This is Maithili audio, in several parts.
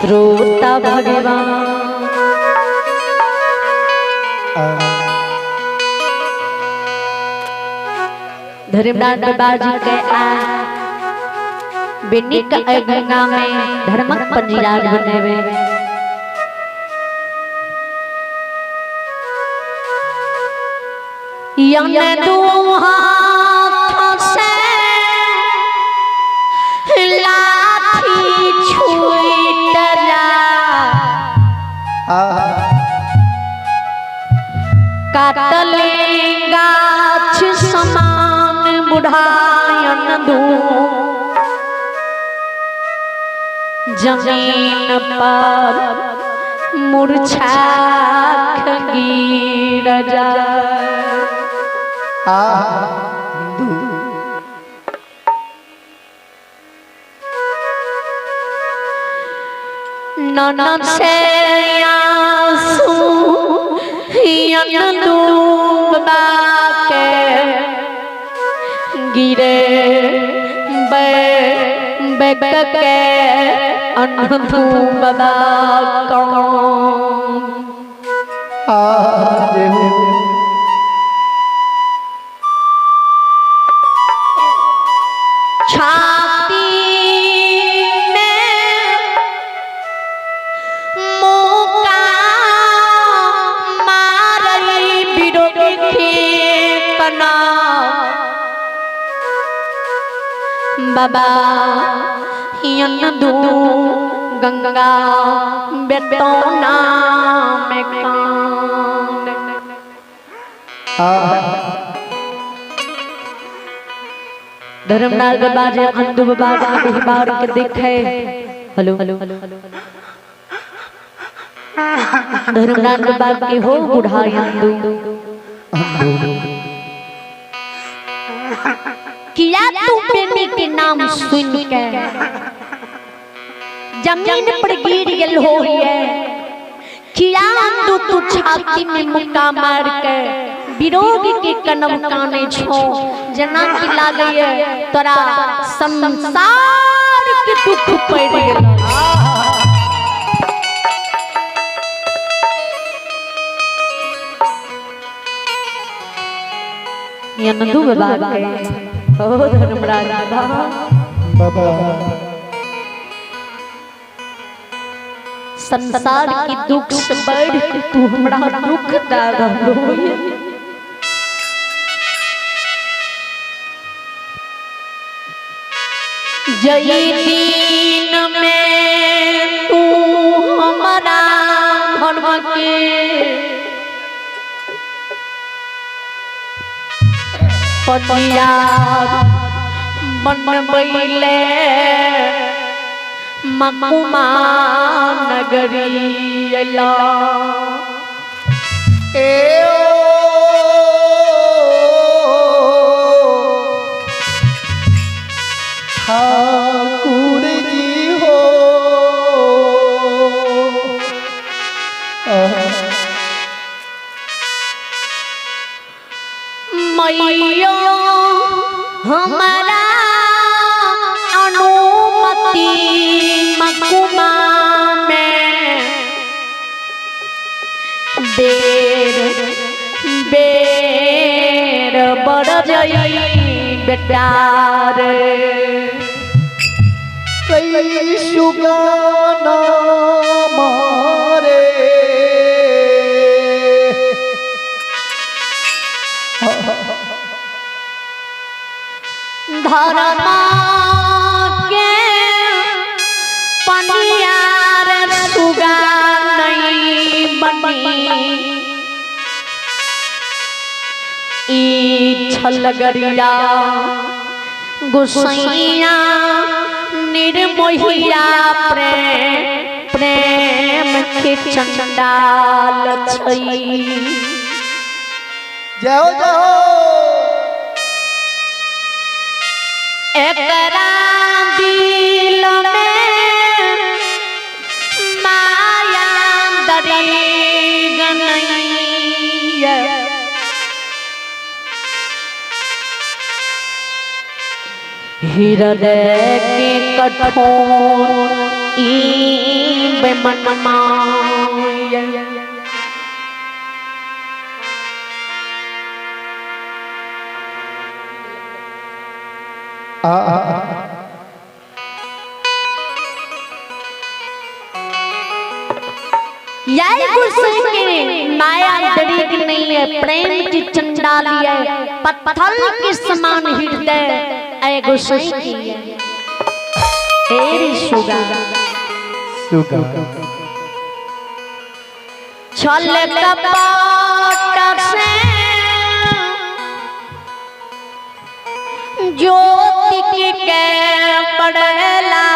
श्रोता भगवान। धर्मराज बाबा जी के आ बेनिक गंगा में धर्मक पंजीराज बनेवे। यम दू हाथ से लाठी छूट जा, काटले गाछ समान बुढ़ायन दू, जमीन पर मूर्छा गिर जा। ननद से आंसू डूबा के गिरे बेक के अनधूबा कौन। छाती में मुका मारई बिरोगी कना बाबा दू गंगा बेतौना में कान। धर्मनाथ बाबा जे अंधु बाबा बार के देखे। हेलो धर्मनाथ बाबा के हो बुढ़ा अंधु किया तू बेनी के नाम सुन के जमीन पर गिर गेल हो है। किया अंधु तू छाती में मुक्का मार के विरोग के कनम काने छो, जना की लागैए तोरा संसार के दुख पड़ गेल। यनदु बाबा के ओ धर्मराज बाबा बाबा संसार की दुख से बढ़ के तू हमरा दुख दा रहलो। जई दिन में तू हमारा धर्म के पतिया बनबैले मकुमा नगरी अला। ए ठाकुर जी हो मैया हमारा अनुमति मकुमा में बेर बेर बढ़ जाई बेटा रे। कई सुगाना मारे धर्मा के पनियार सुगा नहीं बनी, ई छलगरिया गुसैया निर्मोहिया प्रेम प्रेम के चंडाल छई। जय हो जय हो। एकरा दिल में माया दरेग नहीं, हृदय के कठोर ई मनमाय। आ आ आ यही गुस्से के माया दरीक नहीं है, प्रेम की चंडाली है, पत्थर के समान हृदय ऐ गुस्से की है। तेरी सुगा सुगा छल कपट से ज्योति के पड़ला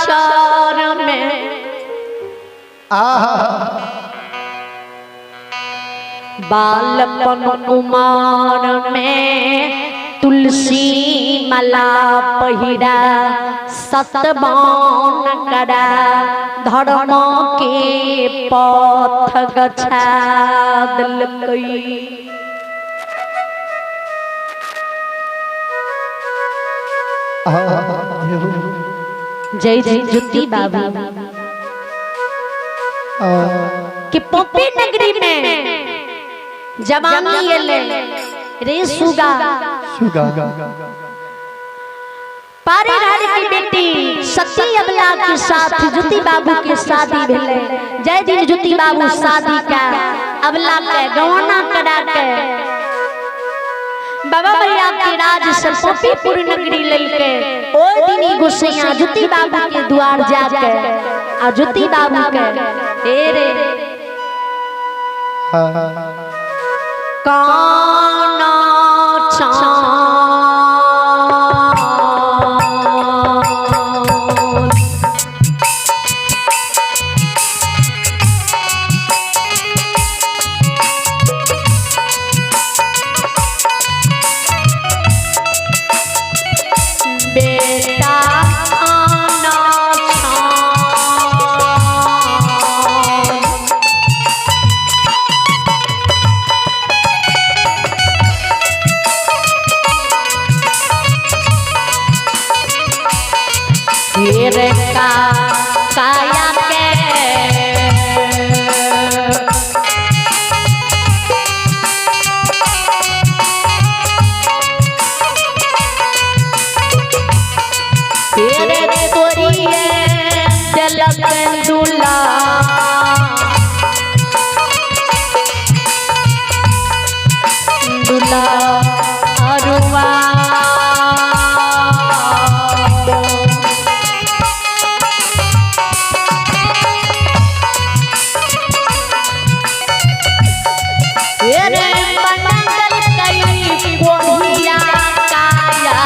चर में। आहा बालपन उमर में तुलसी माला पहिरा सतबान करा धर्म के पथ गछा दिलकई। जय जय ज्योति बाबू कि पोपे नगरी में जवानी एले रे सुगा सुगा पारे घर की बेटी सती अबला के साथ ज्योति बाबू के शादी भेले। जय दिन ज्योति बाबू शादी का अबला के गवाना करा के बाबा भैया के राज से पोपीपुर नगरी ललके ओ दिन ही गोसैया ज्योति बाबू के द्वार जाके आ ज्योति बाबू के तेरे काना चांद बेटा काना चांद फिर का काया के फिर तोरिए दिलक दुला दुला अरुआ। रे बनल कई कोहिया काया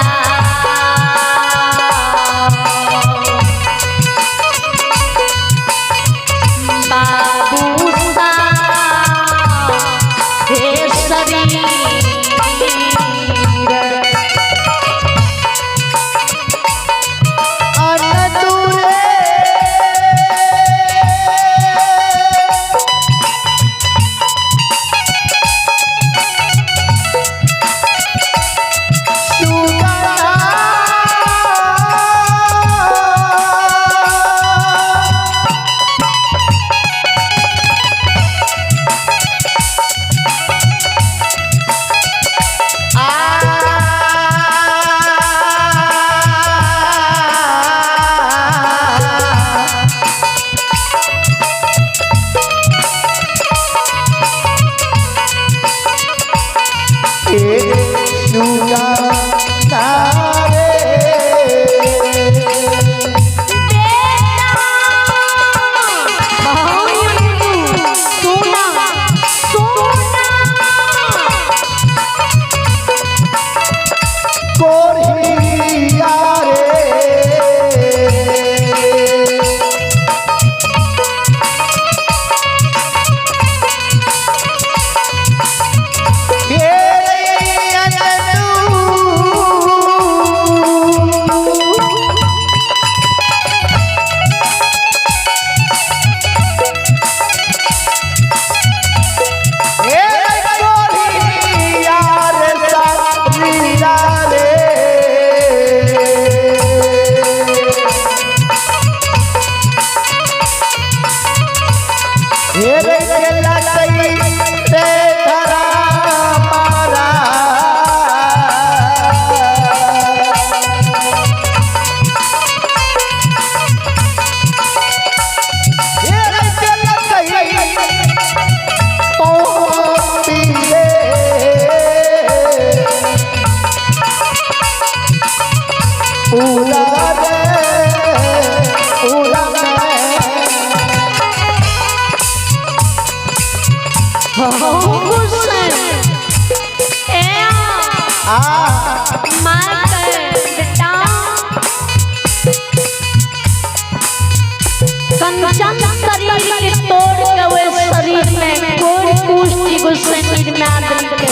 कंचन शरीर के तोड़ के वे शरीर में कोई कुष्टि गोस्वामी में देलकै।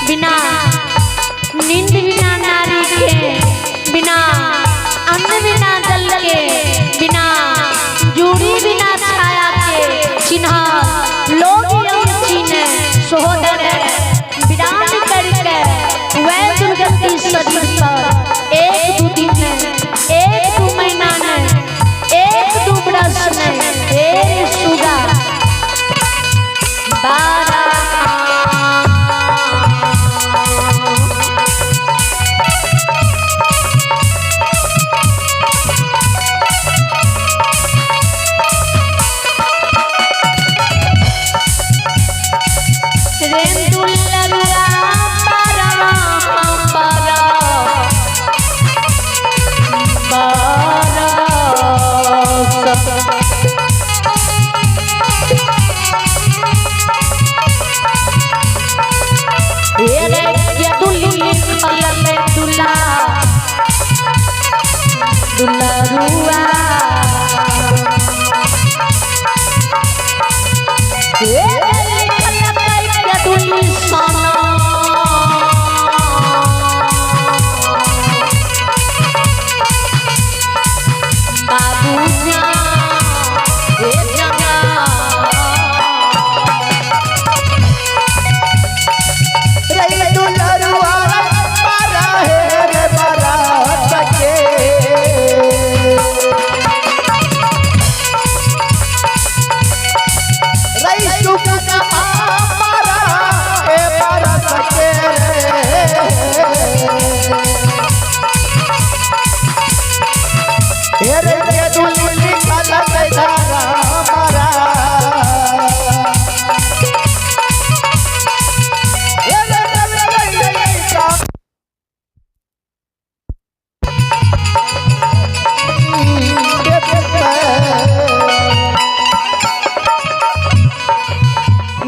बिना नींद बिना नारी के, बिना अन्न बिना जल के, बिना जूड़ी बिना छाया के चिन्ह लोग चिन्ह सहोदर विराट करके वह दुर्गति शरीर पर एक दू दिन एक दू महीना ने एक दू बरस ने हे सुगा बारा दुलरुआ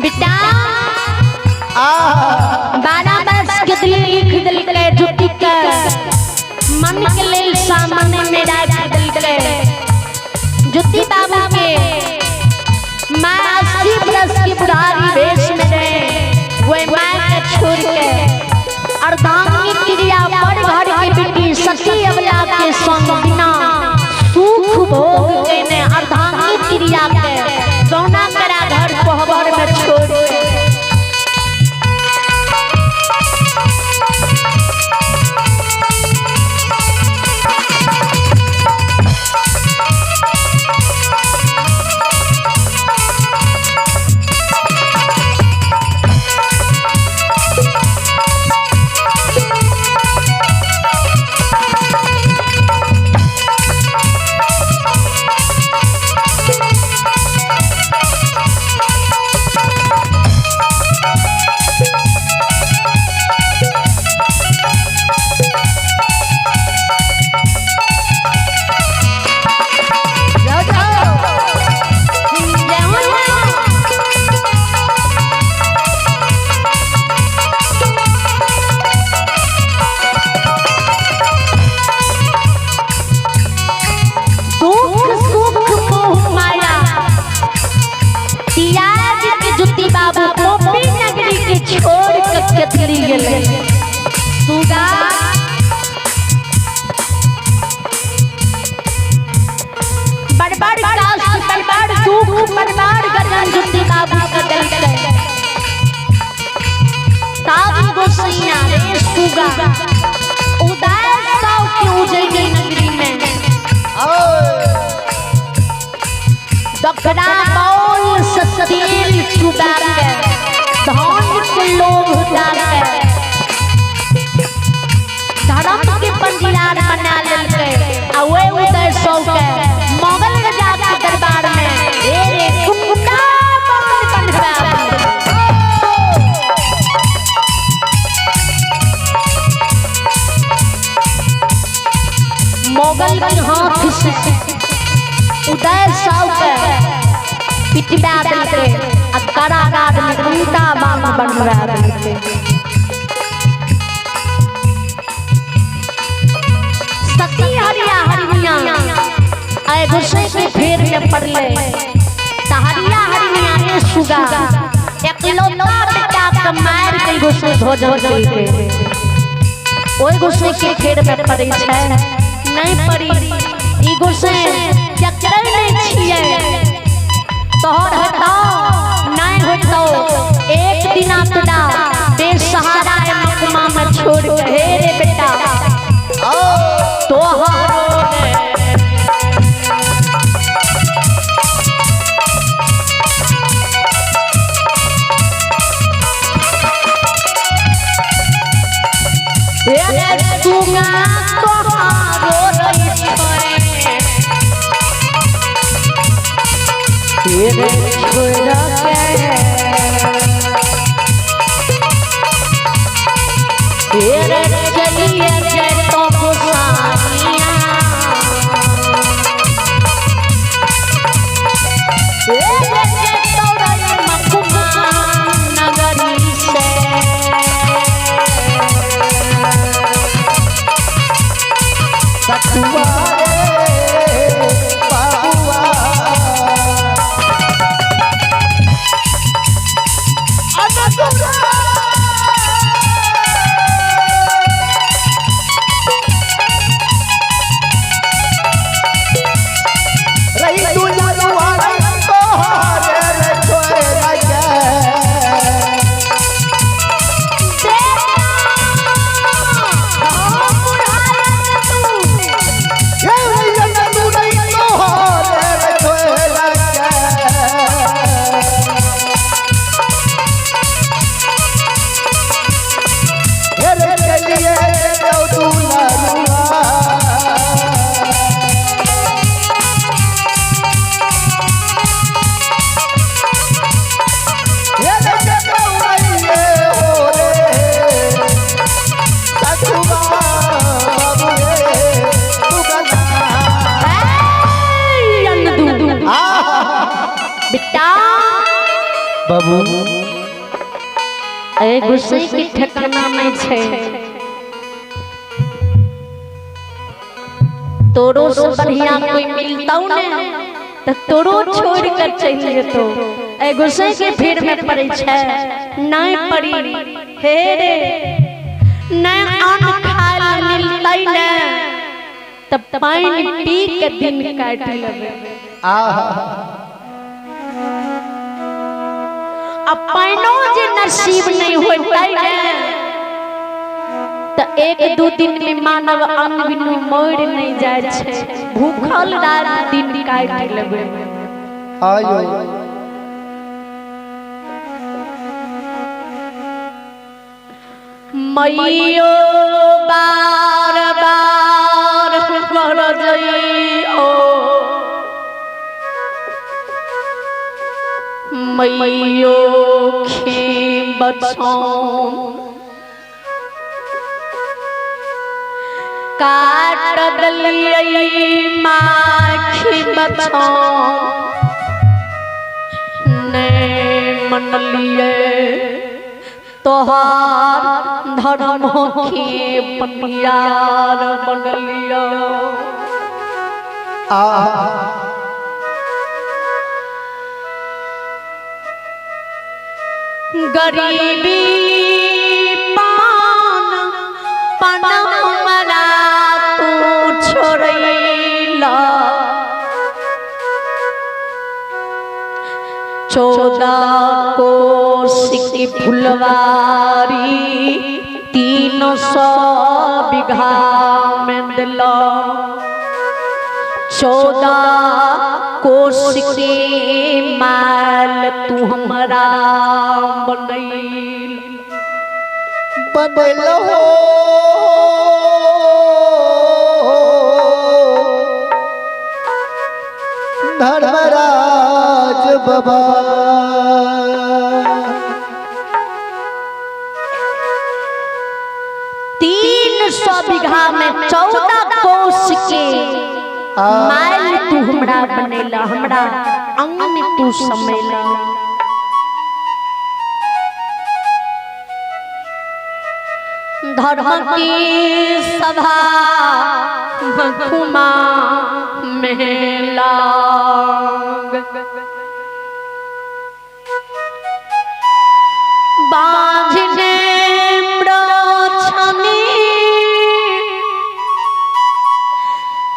बेटा 12 वर्ष के दिल लिख दिलकै जुटी के मन के लेल सामने में राख दिलकै। ज्योति बाबू के माँ 80 बरस की बुढ़ारी भेष में रहे, वह माँ के छोड़ के अर्धांगिनी क्रिया पर घर की बेटी सती अबला के संग बिना सुख भोग के ने अर्धांगिनी क्रिया के गौना करा घर कोहबर में छोड़ के। धर्म के पंजियार बना लेलकै आ वे उदय सौ के मोगल राजा के दरबार में रे कुंडा बनवा। मोगल के हाथ से उदय सौ के पिटवा देलकै आ कारागार में कुंडा बांध बनवा देलकै। सती हरिया हरिया आए गुस्से के फेर में पड़ले तहरिया हरिया रे सुगा एकलौता बेटा के मार के गुस्से भोजन के ओई गुस्से के फेर में पड़े छै नहीं पड़ी ई गुस्से जकरे नहीं छिए तोहर हटाओ नहीं हटाओ एक दिन तोरा बेसहारा मकमा में छोड़ के हे रे बेटा तोहर बाबू ए गुस्से के ठिकाना नहीं छे तोरो से बढ़िया कोई मिलता ने तो तोरो छोड़ कर चल जेतो। ए गुस्से के भीड़ में पड़े छे नहीं पड़ी हे रे नहीं अन्न खाए ला मिलतै ने तब पानी पी के दिन काट लेबे। अब पानो जे नसीब नहीं होतै ने तो एक दू दिन में मानव अंग बिनु मर नहीं जाय छे, भूखल रात दिन काट लेबे। आयो मैयो बार बार मर जइयो मैयो खे बछौं काट दलियै माखी बछौं ने मनलियै तोहार धर्म के पनियार बनलियो। गरीबी पान पनम मरा तू छोड़ैला 14 कोस की फुलवारी 300 बीघा में दिला 14 कोस के माल तू हमारा बनैल बनैल हो धर्मराज बाबा। 300 बीघा में 14 कोस के माल तू हमरा बनैला, हमरा अंग में तू समैला। धर्म की सभा मखुमा में लाग। बांझने म्रोछनी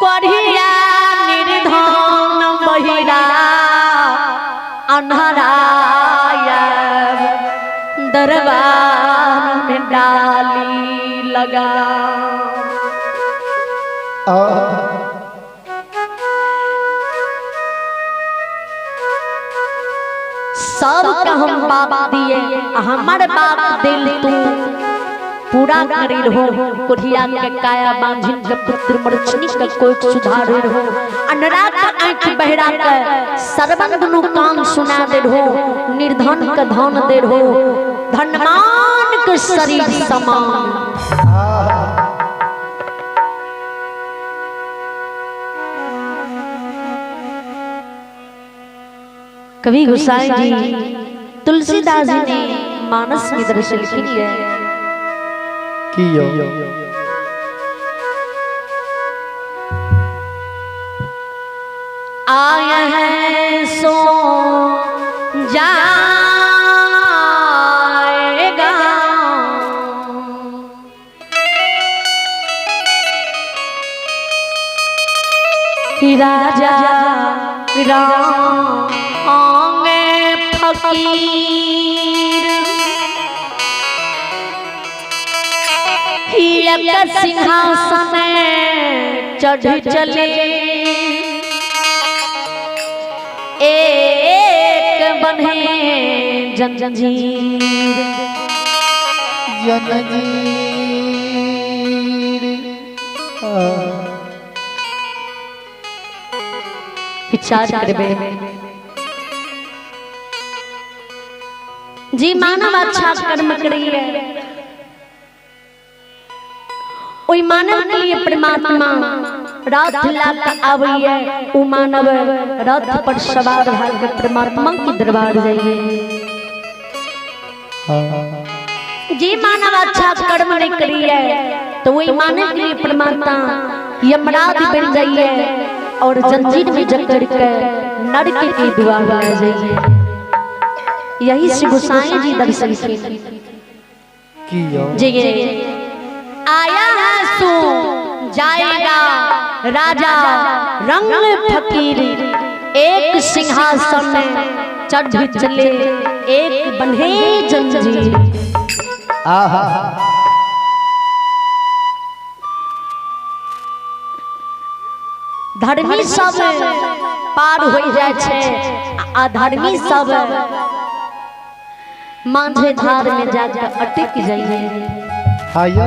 कोढ़िया निर्धन बहिरा अन्हराया दरबार में डाली लगा। सबके हम बाप दिए, हमार बाप दिल तू पूरा करी रहो। कोढ़िया के काया बांझिन के पुत्र मरचनी के कोई सुधार रहो, अनरा के आंख बहरा के सरबन दुनु कान सुना दे रहो, निर्धन के धन दे रहो, धनमान के शरीर समान। कवि गोसाई जी तुलसीदास जी ने मानस की दृश्य लिखी है। कियो आया है सो जाएगा, राजा राम फकीर हीरक सिंहासन चढ़ चले, एक बने जंजीर। जंजीर विचार करबे जी मानव अच्छा कर्म करिए, ओई मानव के लिए परमात्मा रथ लाके आविए, उ मानव रथ पर सवार होकर परमात्मा के दरबार जाइए। जी मानव अच्छा कर्म नहीं करिए तो वही मानव के लिए परमात्मा यमराज बन जाइए और जंजीर में जकड़ के नरक के द्वार आ जाइए। यही से गोसाई जी दर्शन कियो जी आया है सो जाएगा राजा रंग फकीर, एक सिंहासन चढ़ चले, एक बंधे जंजीर। आहा धर्मी सब पार हो जाए छे, अधर्मी सब मांझे धार में जाकर अटक जाइए। आयो